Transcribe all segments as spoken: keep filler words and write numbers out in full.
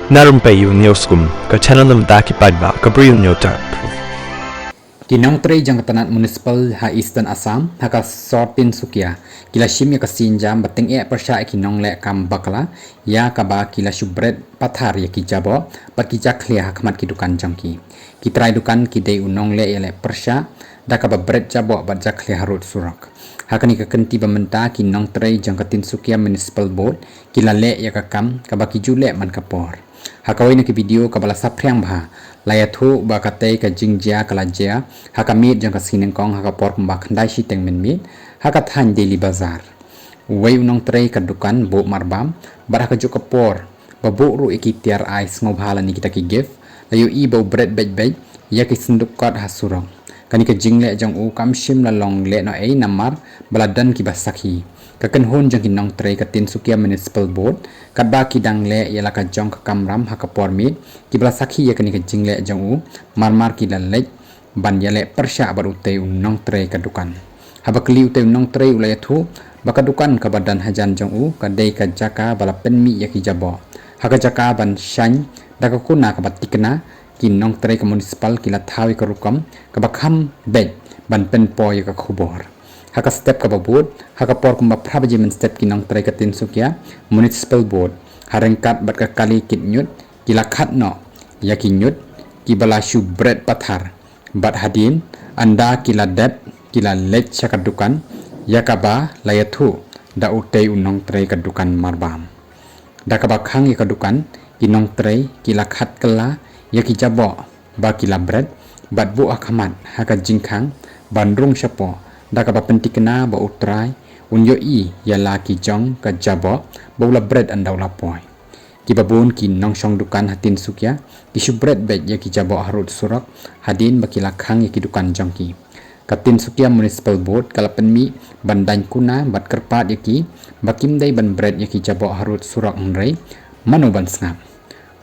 Na rympei ïa u News Kum, ka channel na bynta ki paidbah ka Bri u Hynñiewtrep. Ki nongtrei jong ka tnat municipal ha Eastern Assam, ha ka sor Tinsukia, ki la shim ïa ka sienjam ba tyngeh pyrshah ïa ki nongleh kam bakla, ïa kaba ki la shu bret pathar ïa ki jaboh bad ki jakhlia ha khmat ki dukan jong ki. Ki trai dukan ki dei u nongleh ïaleh pyrshah da kaba bret jaboh bad jakhlia harud surok. Ha kane ka kynti ba mynta, ki nongtrei jong ka Tinsukia Municipal Board ki la leh ïa ka kam kaba ki ju leh man ka por. Ha kawei na ki video kaba la saphriang bha, la ïathuh ba katei ka jingjia ka la jia ha ka miet jong ka sngi nyngkong ha ka por kumba khyndai shiteng mynmiet, ha ka thaiñ Daily Bazar. Uwei u nongtrei ka dukan buh marbam bad ha kajuh ka por ba buh ruh ïa ki tiar ai sngewbha lane kita ki gift, la ïohi ba u bret beit beit ïa ki synduk kot ha surok. Kane ka jingleh jong u kam shym la long lehnohei namar ba la don kiba sakhi. Ka kynhun jong ki nongtrei ka Tinsukia Municipal Board, katba ki dang leh ïa la ka jong ka kamram ha ka por miet, kiba la sakhi ïa kane ka jingleh jong u, mar mar ki la leit ban ïaleh pyrshah bad utei u nongtrei ka dukan. Haba kylli utei u nongtrei, u la ïathuh ba ka dukan kaba don hajan jong u ka dei ka jaka ba la pynmih ïa ki jaboh. Ha ka jaka ban shaiñ da ka kuna kaba tikna, ki nongtrei ka municipal ki la thaw ïa ka rukom kaba kham beit ban pynpoi ïa ka khubor. Ha ka step kaba bud, ha ka por kumba phra baje mynstep, ki nongtrei ka Tinsukia Municipal Board, ha ryngkat bad ka kali kit ñiut, ki la khat noh ïa ki ñiut kiba la shu bret pathar. Bad hadien, ynda ki la dep, ki la leit sha ka dukan, ïa kaba la ïathuh da utei u nongtrei ka dukan marbam. Da kaba khang ïa ka dukan, ki nongtrei ki la khat kylla ïa ki jaboh ba ki la bret bad buh ha khmat ha ka jingkhang ban rung shapoh, da kaba pyntikna ba u trai un ïohi ïa la ki jong ka jaboh ba u la bret ynda u la poi. Kiba bun ki nongshong dukan ha Tinsukia ki shu bret beit ïa ki jaboh harud surok hadien ba ki la khang ïa ki dukan jong ki. Ka Tinsukia Municipal Board ka la pynmih ban daiñ kuna bad kyrpad ïa ki ba kim dei ban bret ïa ki jaboh harud surok, hynrei mano ban sngap.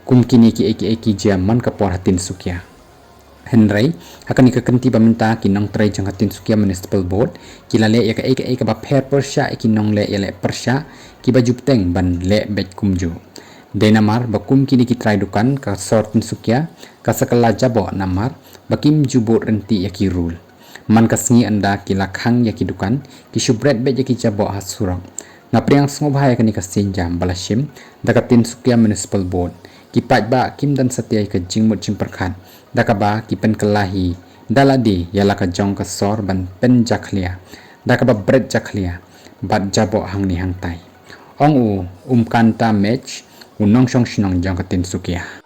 Kum kine kiei kiei ki jia man ka por ha Tinsukia. Hynrei ha kane ka kynti ba mynta, ki nongtrei jong ka Tinsukia Municipal Board ki la leh ïa kaei kaei kaba pher pyrshah ïa ki nongleh ïaleh pyrshah kiba ju bteng ban leh beit kumjuh. Dei namar ba kum kine ki trai dukan ka sor Tinsukia ka sa kylla jaboh namar ba kim ju bud ryntih ïa ki rule. Man ka sngi ynda ki la khang ïa ki dukan, ki shu bret beit ïa ki jaboh ha surok. Nga pdiang sngewbha ïa kane ka sienjam ba la shim da ka Tinsukia Municipal Board. Ki paidbah kim don satia ïa ka jingmut jingpyrkhat, da kaba ki pynkylla hi da lade ïa la ka jong ka sor ban pynjakhlia da kaba bret jakhlia bad jaboh hangne hangtai, ong u Umkanta Mech, u nongshong shnong jong ka Tinsukia.